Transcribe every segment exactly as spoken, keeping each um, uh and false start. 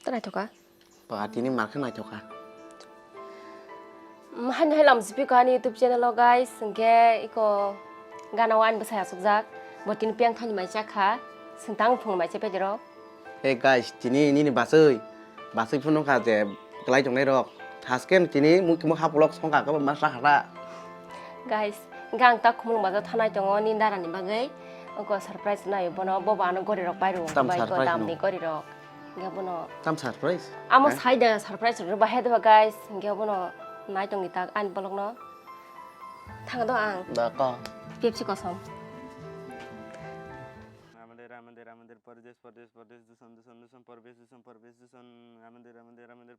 Ta naithoka. Ba, tini mar khe naithoka. Haino hai lam sipiko ani YouTube channel o, guys, hwnkhe iko gana o ani bwsai asukjak. Bo tini piyang thani mai chakha. Swngtang phung mai chepedero. Hey guys, tini nini basui, basui phunukha je kwlai tongnai rok. Thasken tini mui kimo hapulok songkha kabo masra hara. Guys, hwnkhe ang ta khumulwng bazar thanai tongo ni dara ni bagwi. Oko surprise naio bono, bobo ano gori rok pai rw. Tam bai ko surprise damni no? Gori rok. Hwnkhe bono. Tam surprise? Amo eh? Sai da surprise rw ba he da guys. Hwnkhe bono nai tongni tak ani bolok no. Thang do ang. Da ka. Pepsi kosom. Amader, amader, amader, Pardesh, Pardesh, Pardesh, Duson, Duson, Duson, Pardesh, Duson, amader, amader, amader.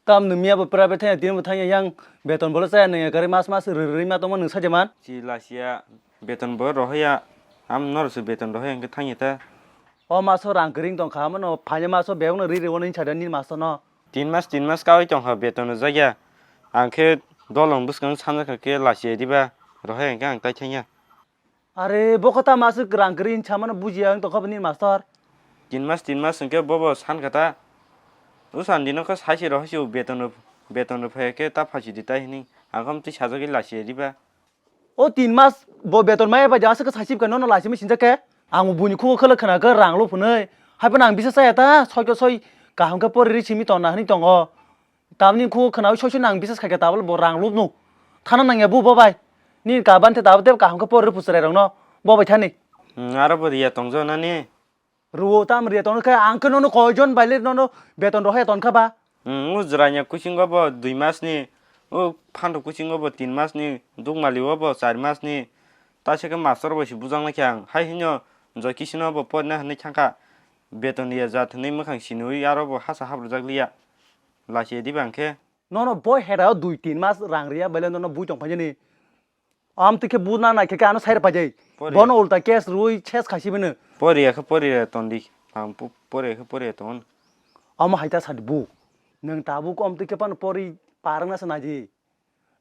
Tam nung miya bo private thangya, tini bo thangya yang beton bolo chaya nung ekari mas mas ri ri ma tongma nung sajaman. Chi lasiya beton bo rohaya, am nor su beton rohaya hingke thangya ta. O maso rang kering tong kha, mano phanya maso bebak no ri ri wano hinsa da nini maso no. Tin mas, tin mas kawi tongkha beton rwjakya. Ang khe dolong bwskang sanjakha khe lachiyai diba? Rohai hwnkhe ang tai thangya. Are, bokho ta masuk rang kwrwi hinsa mano bujiya wng tongkha bini master. Tin mas, tin mas hwnkhe bobo sankha ta. Usan dino khe saisi rohai si beton rw, beton rw phai khe ta phaisi di tai hini. Ang khe twi sajagwi lachiyai diba? O tin mas bo beton maya bai aswk khe sachibka nono laisimi sinjak khe. Ang buini khugo khwlwk khwna khe rang lub hwnwi. Haiphano ang bisa chaya ta, soi khe soi kaham khe poriri simi tonna hwnwi tongo. Tamni khugo khwnawi soi soi nang bisa khaikhe tabole bo rang lubnu. Thana nangya bu bo bai. Nini kaban the tabole kaham khe poriri phuchwrai rokno. Bo bai thani. Hmm, aro bo riya tongjo nani. Ruo tam riya tongkha, ang khe nono koijon baile nono beton rohaya tongkha ba? Hmm, o jwranya kuchingo bo dui masni, o phanto kuchingo bo tin masni, dukmali o bo char masni. Ta se khe master bo se bujang lai khe ang. Hai hino joi kisino bo porina hinwi thangkha. Beton riya jat hinwi mwkhang sinwi aro bo hasa habrujak liya. Lachiyai diba ang khe. Nono bo hera o dui tin mas rang riya baile nono bui tong phainani. Am twi khe bu na nai khe, khe ano sai rw paijai. Pori. Bono ulta case rwi ses khaisi bini. Pori ya khe pori ya ton di. Ang pu-, pori ya khe pori ya ton. Omo hai ta sadi bu. Nwng tabuk om twi khe phano pori parwngna se naidi.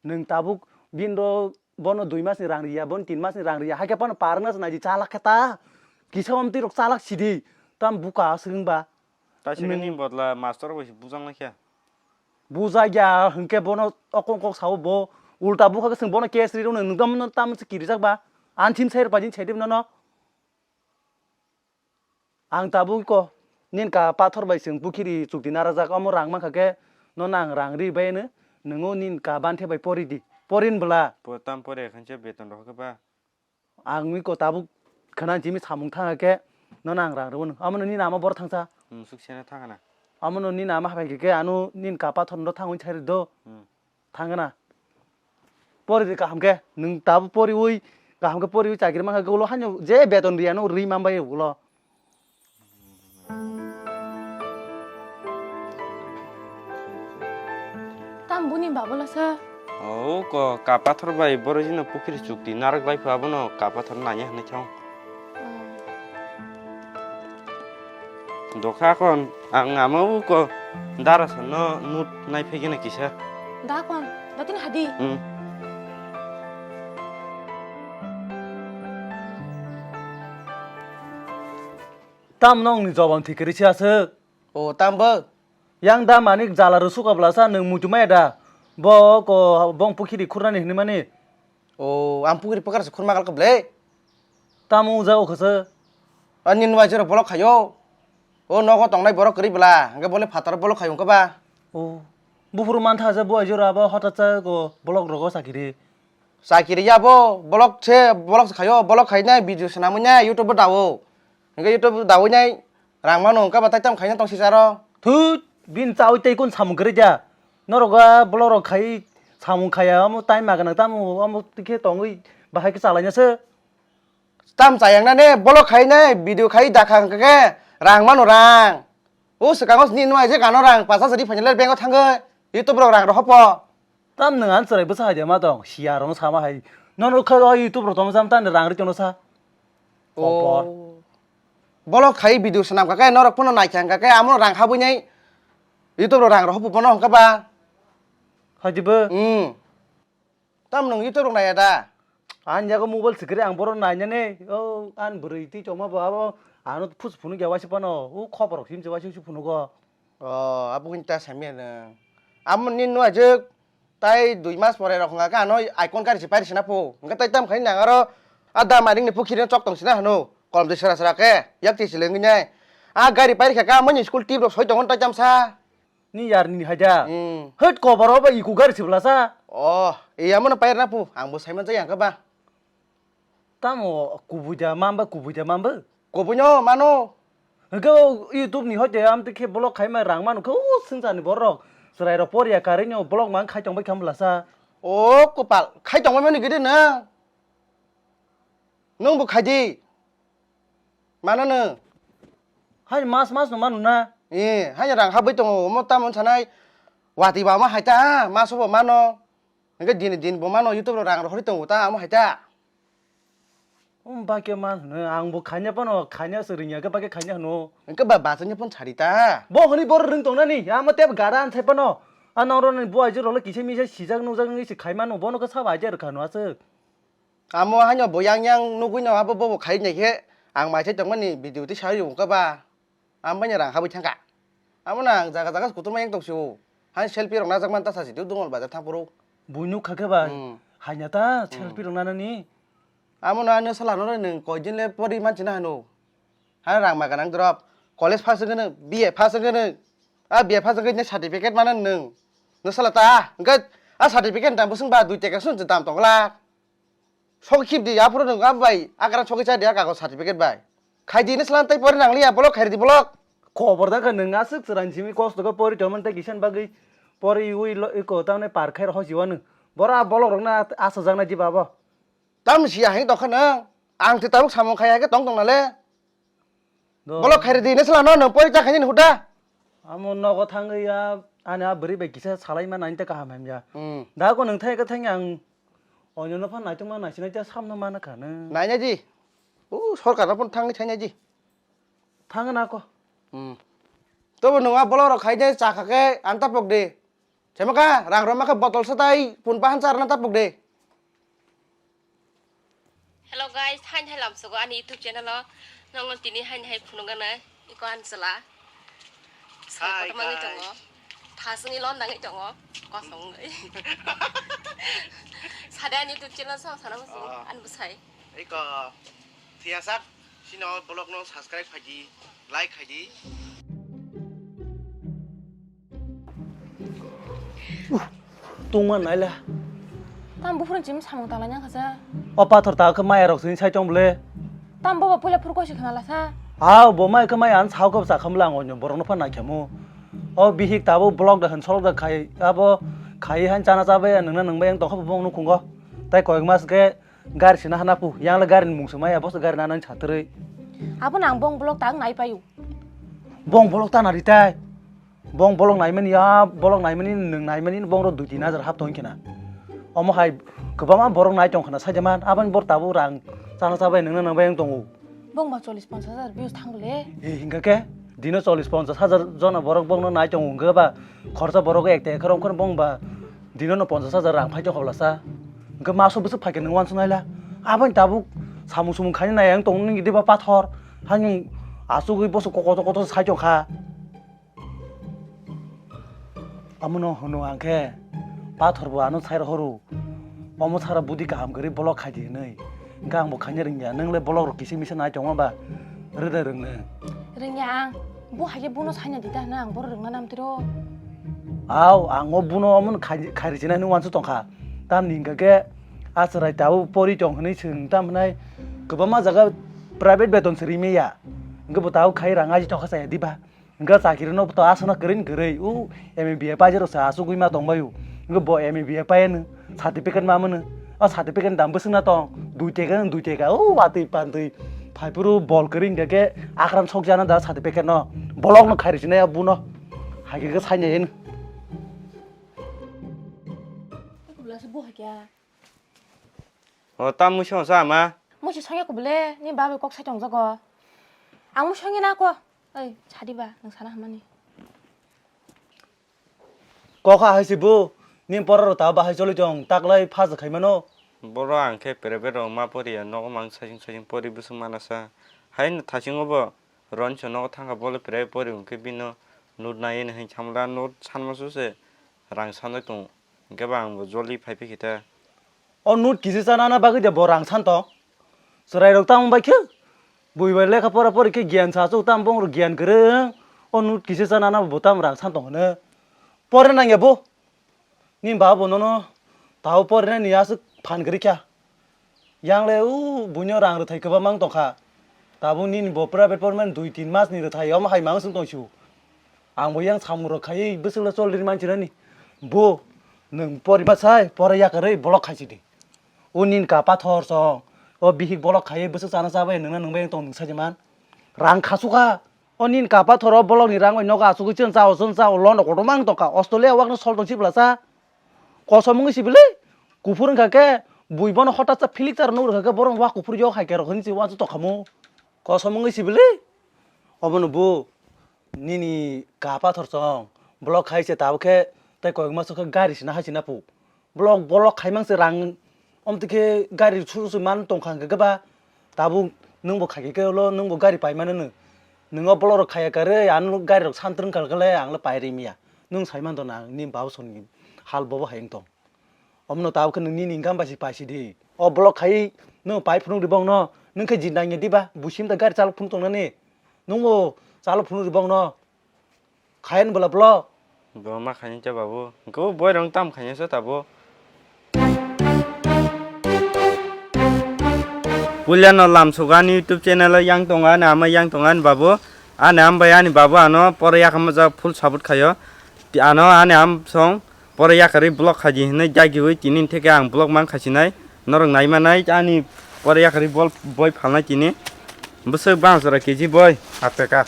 Nwng tabuk bini ro bono dui mas ni rang riya, bono tin mas ni rang riya, hai khe phano parwngna se naidi, chalak khe ta. Kisa om twi rok chalak sidi. Tam buka aswk wng ba. Ta se nwng ni bodla master bo se bujang lai khe. Bujai ya hwnkhe bono okong kok sao bo ulta bukha khe chwng bono case ri rwno nwng tamo tamo se kirijak ba. Anthim sai rwpai din sai tip nono. Ang tabuk ko nini ka pathor bai chwng pukhiri chukti narajak omo rang mankha khe nono ang rang ri bai no nwng o nini ka banthe bai pori di. Porin bwla. Po tam pore khan se beton rok khe ba. Ang iko tabuk khwna simi samung thangkhe nono ang rang rwno. Amono nini ama bor thangsa. Hmm, suk sena thangana. Amono nini ama habai khe ano nini ka pathor no thangwi chari do. Hmm. Thangana. Pori de kaham khe nwng tabuk poriwi kaham khe poriwi chakri mankha ulo haino je beton riyano ri manbai ulo. Tam buni babola sa. O ko ka pathor bai boro jino pukhiri chukti narwk lai pha abono ka pathor nanya hinwi thang. Dokha kon ang ama u ko dara sanno nut nai phegena kisa. Da kon, datin hadi. Hmm. Tam nongni jobon thikiri si aswk. O, tam bo? Yang da manik jala rw suka bwlasa nwng muitu maya da? Bo ko bong pukhiri khurnani hinwi mani. O, ang pukhiri pakar se khurma kal kable. Tamo uja o khasa? Ani nwng aijoro bolok khayo. O nogo tongnai borok kwrwi bwla, hwnkhe boni phataro bolok khayo wngkha ba? O, buphuru mantha se bo aijoro abo hothat sa ko bolok rogo sakiri. Chakiri ya bo, bolok se, bolok se khayo, bolok khainai video swnamwi nai YouTube o dawo. Hwnkhe YouTube o dawi nai rang mano, hwnkhe ba tai tamo khaina tong sisaro. Thut, bini chawi tei kun samung kwrwi ja. Norok a bolok rok khai samung khaya, omo tai maganang tamo, omo tikhe tongwi bahai khe chalaina se. Tam chayang nane, bolok khainai video khai dakha hwnkhe rang mano rang. O swkango sini nwng aijak ano rang pacha sari phainai le bank o thangwi YouTube rok rang rohopo. Tam nwng ang chwrai bwsa hai de ma tong, siya rong sama hai. Nono kha o YouTube rok tong sam tan rang ri tono sa. Kompor. O. Bolok khai video swnam kha khe norok phano nai kha hwnkha khe amo rang habwi nai YouTube rok rang rohopo bono hwnkha ba. Hai di bo. Hmm. Tam nwng YouTube rok naiya da? Ani yago mobile sikiri ang boro nainani. O, ani bwrwi twi tongma bo abo. Ano phus phunuk ya waisa phano. O khobor rok himse waisa se phunugo. O, abo hwn ta samya nang. Amo ni no ajak tai dui mas pore rok hwnga ka ano icon kari se pairi sina phu. Hwnga tai tam khai nang aro a da maring ni pukhiri no chok tong sina hano. Kolom de sera sera ke. Yak ti sileng nai. A gari pairi kha ka mo ni school tip rok soi tongo tai tam sa. Ni yar ni haja. Hmm. Hwt kobor o ba iku gari sibla sa. Oh, iya mo no pair na pu. Ang bo sai man jai ang ka ba. Tamo kubui da mamba kubui da mamba. Kubui no mano. Hwnkhe o YouTube ni hoite am te khe vlog khai ma rang manu khe o swngchar ni borok. Chwrai rok por ya karwi no vlog mang khai tong bai kha bwla sa. O kopal khai tong bai mani gede na. Nwng bo khai di. Mano nwng. Hai mas mas no manu na. Eh, hai rang habwi tongo, omo tamo sanai. Wati ba ma hai ta, mas bo mano. Hingke din din bo mano YouTube ro rang rohori tongo ta, amo hai ta. Um, ba ke man hwno, ang bo khanya pano, khanya se ringya ke ba ke khanya hwno. Hingke ba ba sanya pon chari ta. Bo hwnwi bor ring tong nani, amo tep gara an sai pano. A nang ro ni bo aje role kise mise sijak nujak ngi se khai mano, bono ke sab aje rwkha no aswk. Amo haino bo yang yang nugui no abo bobo khai nai khe ang mai thai tongmani video twi sai wngkha ba. Ang bini rang habwi thangkha. Amo no ang jaga jaga kutung ma yang tong sio. Haino selfie rok najak man ta sa si dungol bazar thang phuru. Bui nuk kha khe ba. Hmm. Haina ta Hmm. selfie rok nanani. Amo no ano sala no nwng koi din le pori man china hano. Haino rang ma ganang drop. College pass wngkhe nwng, B A pass wngkhe nwng. A B A pass wngkhe nwng certificate mano nwng. Nwng sala ta. Hwnkhe a certificate dam bwswng ba dui teka sung dam tongla. Sok khip di, aphuru nwng am bai, akran sogwi cha di, a kago certificate bai. Khai di, nw slan tei pori nang liya, block khai di, block. Khobor da kha nwng aswk chwrai simi kosto khe pori tongmani tei kisan bagwi pori ui lo, iko tamni par khai rw hosi wano. Bora block rok na asajak nai di babo. Tam si ahing tong kha nwng, ang te tabuk samung khai hai khe tong tong na le. Do. Block khairi di, nesla no, no, pori ta khaini huda. Amo nogo thangwi ya, ani a bwrwi bai kisa salai ma nai ta kaham hamya. Hmm. Da ko nwng thai ka thang ang, onyo no phan naitung ma nai sinai ta samno ma na kha nw. Nai nai di. U, sorkar no phan thangwi thai nai di. Thang na ko. Hmm. Tobo nwng a block rok khai de cha kha khe, ang ta pok de. Chemaka, rang rwma khe botol sa tai pun pahan charna ta puk de. Hello guys, hain hai lamsogo ani YouTube channel o. Nongo tini hain hai phunukgana iko ansala. Sai Hi, kotorma wngwi guys. Tongo. Thaswngwi londangwi tongo. Kosong wngwi. Sade ani YouTube channel song sana musu. Ah. Ani bwsai. Iko thiyasak sino vlog no subscribe khaidi, like khaidi. Tungma naila. Tam buphuru chim samung tanglai nang khaja. O pathor ta khe maya rok sini sai tong bole. Tam boba puila phuru koisi khna lasa. Hao bo mai khe maya an sao khe cha khamla ang onyo borok no phan nai khamu. O bihik tabo block da han solok da khai abo khai han chana chabai nangna nangbai ang tongkha bo nukhungo. Tai koyek mas khe gari sina hana pu yang le gari ni mung se maya bo se gari nana chatrwi. Abo nang bong block tang nai payu. Bong block ta nari tai. Bong bolok naimani ya, bolok naimani nwng naimani bong ro dui tin hajar hap tong khena. Omo hai kwbangma borok nai tong khena sajaman, aboni bor tabuk rang chana chabai nwngna nangbai wng tongo. Bong ba chollish ponchash hajar views thang le. E hingka khe dino chollish ponchash hajar jona borok bongno nai tongo hingka ba khorsa borok ek tekha rok bong ba dino no ponchash hajar rang phai tong kha bwlasa. Hingka maso bwswk phai khe nwng wansuk naila. Aboni tabuk samung sumung khaina nai ang tong nini diba pathor. Hani asugwi boso kokoto koto sai tong kha. Amono hwno ang khe, pathor bo ano sai rohoro, omo sara budi kaham kwrwi block khai di hwnwi. Hwnkhe ang bo khaina rwngya, nwng le block rok kisa misa nai tongma ba, rwda rwng nwng. Rwngya ang, bo hai khe bono saina di ta hwnwi ang bohrok rwngna nam tiro. Aw, ang o bono omono khai, khai rwchinai hwnwi wansuk tong kha. Tamni hwnkha khe, a chwrai tabuk pori tong hwnwi swng tam hwnai, kwbangma jaga private beton se rimaya. Hwnkhe bo tabuk khai rang aji tong kha chaya diba. Hwnkhe chakiri no to aswkno kwrwi ni kwrwi, o M A B A paijak rok se asugwi ma tong bai o. Hwnkhe bo M A B A pai ano certificate ma mano. O certificate ni dam bwswk na tong? Dui teka no dui teka. O watwi pantwi phai phuru bol kwrwi hwnkhe khe akran sok jana da certificate no. Bolok no khai rwchinai buno. Hai khe khe sai nai ano. O tam muiso sa ma? Muiso songya kubule, ni babai kok sai tongjago. Ang muiso songya na ko. Oi, sadi ba, nang sana hamani. Kokha hai si bu, ni pora ro ta bahai choli tong, taklai phaja khai mano. Boro ang khe private rok ma poriya, nogo mang saichung saichung pori bwswk manasa. Haino thasingo bo Roncho nogo thangkha, bole private pori hwnkhe bino note naiwi hinwi samla, note sanma suse rang sanjak tongo. Hwnkhe ba ang bo joli phai phikhe ta. O note kisi chanana bagwi de bo rang san tong. Chwrairok tamo bai khe? Bui bai lekha pora pori khe giyan sa chuk tam bong rok giyan kwrwng. O note kisi chanana bo tam rang san tong hwno. Pore nangya bo. Ni ba bo nono tao pore ni aswk phan kwrwi kha. Yang le u buino rang rwthai kwbangma wng tongkha. Tabuk nini bo private porman dui tin mas ni rwthai omo hai mang swng tong siu. Ang bo yang samung rok khaiwi bwswk le chol ri man sinani. Bo nwng poriba sai pore yakarwi block khai sidi. O nini ka pathor song. O bihik block khaiwi bwswk chana chabai nwngna nwngbai tong nwng sai man. Rang khasukha. O nini ka pathor o block ni rang bai nogo achugwi chwng chao chwng chao lono kotorma wng tongkha. Australia wakno sol tong sibla cha. Kosom wngwi sibili, kuphur wngkha khe, bui bono hotat sa philik charo nuk rwkha khe, borok wak kuphur yok hai khe rok hinwi se uansuk tokhamu. Kosom wngwi sibili, obono bo nini ka pathor chong, block khai se tabuk khe tei koyok maso khe gari sina hai sina pu. Block, block khai mang se rang, omtwi khe gari su su man tongkha hwnkhe ba, tabuk nwng bo khai khe ulo nwng bo gari pai mano nw. Nwng o block rok khaiya karwi, ang gari rok santrwng kal kale ang le pai ri manya. Nwng sai man tong nang, nini babo soni hal bobo hai wng tong. Omono tabuk khe nwng nini income bai se pai sidi. O block khai nwng pai phunuk ri bongno, nwng khe jin nangya diba, busim da gari chalok phunuk tongnani. Nwng bo chalok phunuk ri bongno. Khayan bwla bwlo. Bo ma khaini cha babu. Hwnkhe o boirok tam khaini cha tabuk. Puilano lamsogo ani YouTube channel o yang tongo, ani ama yang tongo ani babu. Ani ama bai ani babu ano poro yakarma jak full support khaio. Ti ano ani ama song poro yakarwi vlog khaidi hinwi dagiwi tini theke ang vlog mang khaisinai. Norok naimanai ani pore yakarwi bol boi phalnai tini. Bwswk bang jora keji boi. Ateka.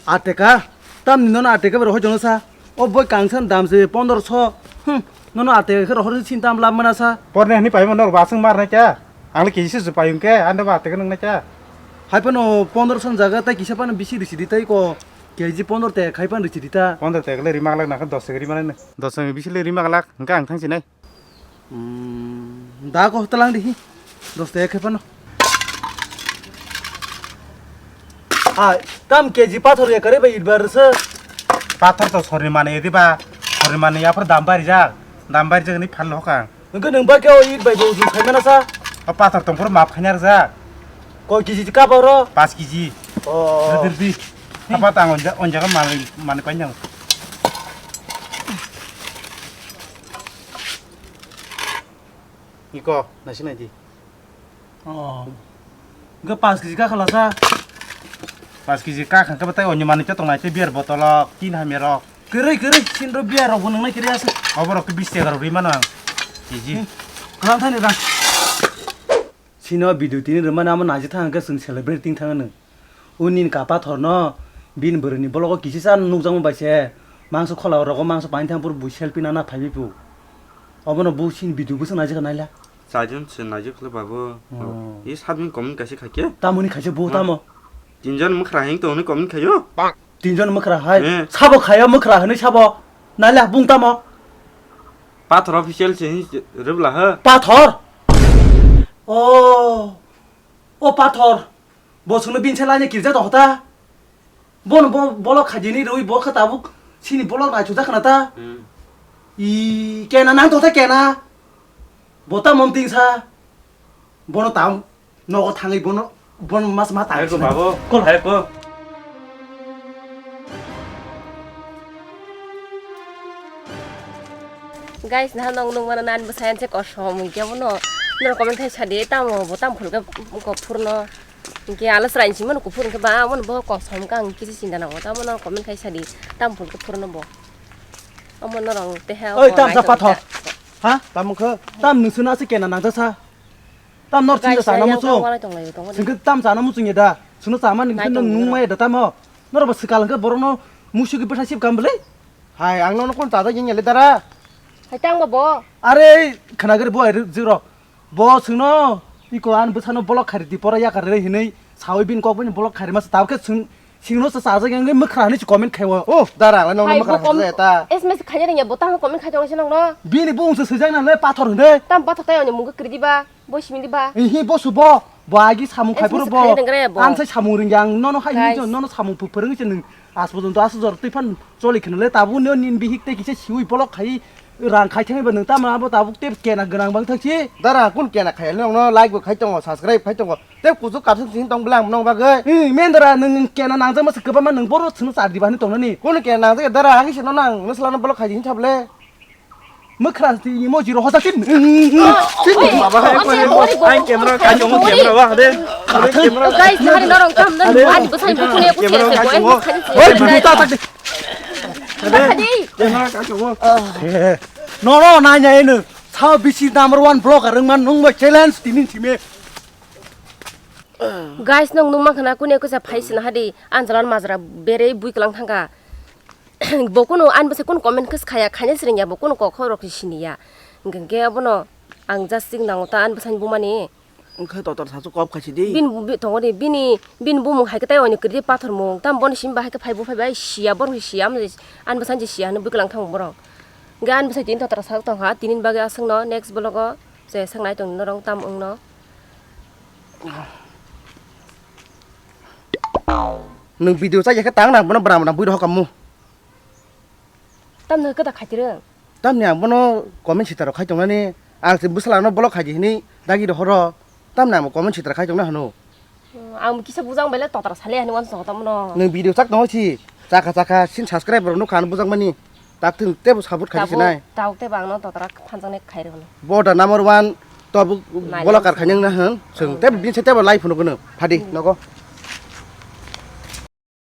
Ateka? Tamni nono ateka bai rohor jono sa? O boi kangsan dam se pondro so. Hmm, nono ateka khe rohor sin tam lab mana sa? Porne hani paimo norok baswng marnai kya? Ang le keji se paiyung khe, ande ba ateka nang nai kya? Hai phano pondro so jaga tai kisa phano bisi risi di tai ko. Keji pondro te khai phano risi di ta. Pondro te le rima glak na khe dos te rima nai. Dos te bisi le rima glak, hwnkhe ang thang sinai. Hmm, da ko hotelang dihi. Dos taka khe phano. Ai, tam keji pathor ya kare ba itbar se. Pathor to sorni mane edi ba. Sorni mane ya phar dam bari jak. Dam bari jak ni phal hoka. Nungke nung ba ke o it bai bo jung khai mana sa? O pathor tong phuru map khanya rja. Koi keji ka ba ro? Pas keji. Oh. Dirdi. Apa tang onja onja ka mane mane kanyang. Iko, nasi nai di. Oh. Ga pas keji ka khala sa. Pas keji ka khan ka batai onyo mani to tongnai te beer bottle tin hamya rok. Kere kere sin ro beer rok bunung nai kere asa. Obo rok ke bis taka rok ri mano ang. Keji. Kalam thani rang. Sino video tini rwmani amo naijak thang hwnkhe chwng celebrate ting thang hwnwi. O nini ka pathorno bini bwrwini bologo kisa sa nukjakma bai se mangso khola rogo mangso paini thang phuru bo selfie nana phaiwi pu. Obono bo sini video bwswk naijak naila. Chaijon se naijak le babu. Oh. I sabni comment kaisa khaikhe. Tamoni khaisa bo tamo. Tinjon mwkhra heng tongni comment khaio. Tinjon mwkhra hai. Eh. Sabo khaio mwkhra hwnwi sabo. Naila bung tamo. Pathor official se hin rwbla ha. Pathor. Oh. O pathor, bo chwngno bini selaino kirjak tongkha ta? Bono bo bolok khaidini rwi bo khe tabuk sini bolok naithokjak khna ta? Hmm. I kena nang tongtha kena? Bo tamo mting sa? Bono tam nogo thangwi bono, bono mas ma tang. Hai ko sina. Babo, kol. Hai ko. Guys, naha nong nung mano nan bwsai anse kosom hwnkhe bono. Nor comment khai sadi tamo bo tam phulke kuphurno. Hwnkhe alo chwrai simi mano kuphur hwnkhe ba bono bo kosom kang kisi sinda nango tamo nor comment khai sadi tam phulke phurno bo. Omo norong teha. Oi, tam sa pathor. Ha? Tam khe? Tam nusuna se kena nang sa. Tam nor sinda sana muchung. Singke tam sana muchung ya da. Suno sama ning khe nung maya da tamo. Nor ba sikal hwnkhe borokno musuki bwsa sip kam bwlai. Hai, ang nono kon chajak yeng yali dara. Hai, tang ba bo? Are, khna gari bo, ai, jiro. Bo chwngno, iko an bwsano bolok khari di, pora yakar re hinwi, sawi bin kok bini bolok khari masa, tabukhe chwng, Singno sa sajak yang mwkhra ni comment khaiwa. Oh, dara, ang nang hai, mwkhra bo kom-, hajai ta. S M S khaina ringya, bo tang comment khai tong se nang no. Bini bung se sejak na le pathor hwnde. Tam pathor tai ani mungkha kridi ba, bo simili ba. Hi bo su bo, bo agi samung khai puro bo. S M S khaina ringre bo. An sai samung ringya ang nono hai hi nono samung phu phwrwng se nung. As pojong to as jor twi phan choli khna le tabu no nin bihik te kisa siwi bolok khai rang khai thang ba nung tam abo tabuk te kena gwnang bang thang si. Dara kun kena khai nang no like bo khai tongo, subscribe khai tongo. Tei kuchuk kapsuk sini tong bwlang nong bagwi. Hmm, mendra nung kena nangjak masa kwbangma nung boro sino char diba hinwi tongnani. Kuno kena nangjak ya dara, ang sino nang, nung selano block khai di hinwi sable. Mwkhra ti imo jiro hosa tin. Tin. Baba hai kore bo. Ai camera ka chomo camera wa de. Ade camera. Guys, nari norong kam dan ani bwsai bukune ku se se boy. Oi, ta ta. Ade camera ka chomo. No no na nya eno. Sao bisi number one vlogger wngman nung bo challenge tinin sime. Guys, nung nung mankha na kune kusa phai sina hadi anjalan majra berei bui klang thangka. Bo kuno an bwsai kun comment khis khaya khaina siring ya bo kuno kok khorok si sini ya. Hingke abono ang just sing nango ta an bwsai bumani. Wngkha totor sasu kop khaisi di. Bin bu-, bi-, tongo di bini bin bumung hai khe tai oni kwrwi pathor mung tam boni sim bahai khe phai bu phai bai siya bor siya an bwsai siya hwnwi bui klang thang borok. Hingke an bwsai tini totor sak tongkha tinin bagwi aswkno next vlog o je sak nai tong norok tam wngno. Nwng video chaya khe tang nang bono bwrang bwrang bui rohor kammu. Tamni hwnkhe da khaitirwng. Tamni ang bono comment sitaro khai tongnani, ang se bwsala no block khaidi hinwi dagi rohoro. Tamni ang comment sitaro khai tongna hwno. Hmm, ang kisa bujang bele totra sale ani wansong tamno. Nwng video chak tongo si, chakha chakha sin subscriber rok nukha ano bujang mani. Tak tin tebo support khaidi sinai. Tabuk tebo ang no totra phanjaknai khairwkno. Bo da number one, to bu Nai block lang ar khainang na hwn. Chwng tebo bin se tebo live phunukno. Phadi nogo.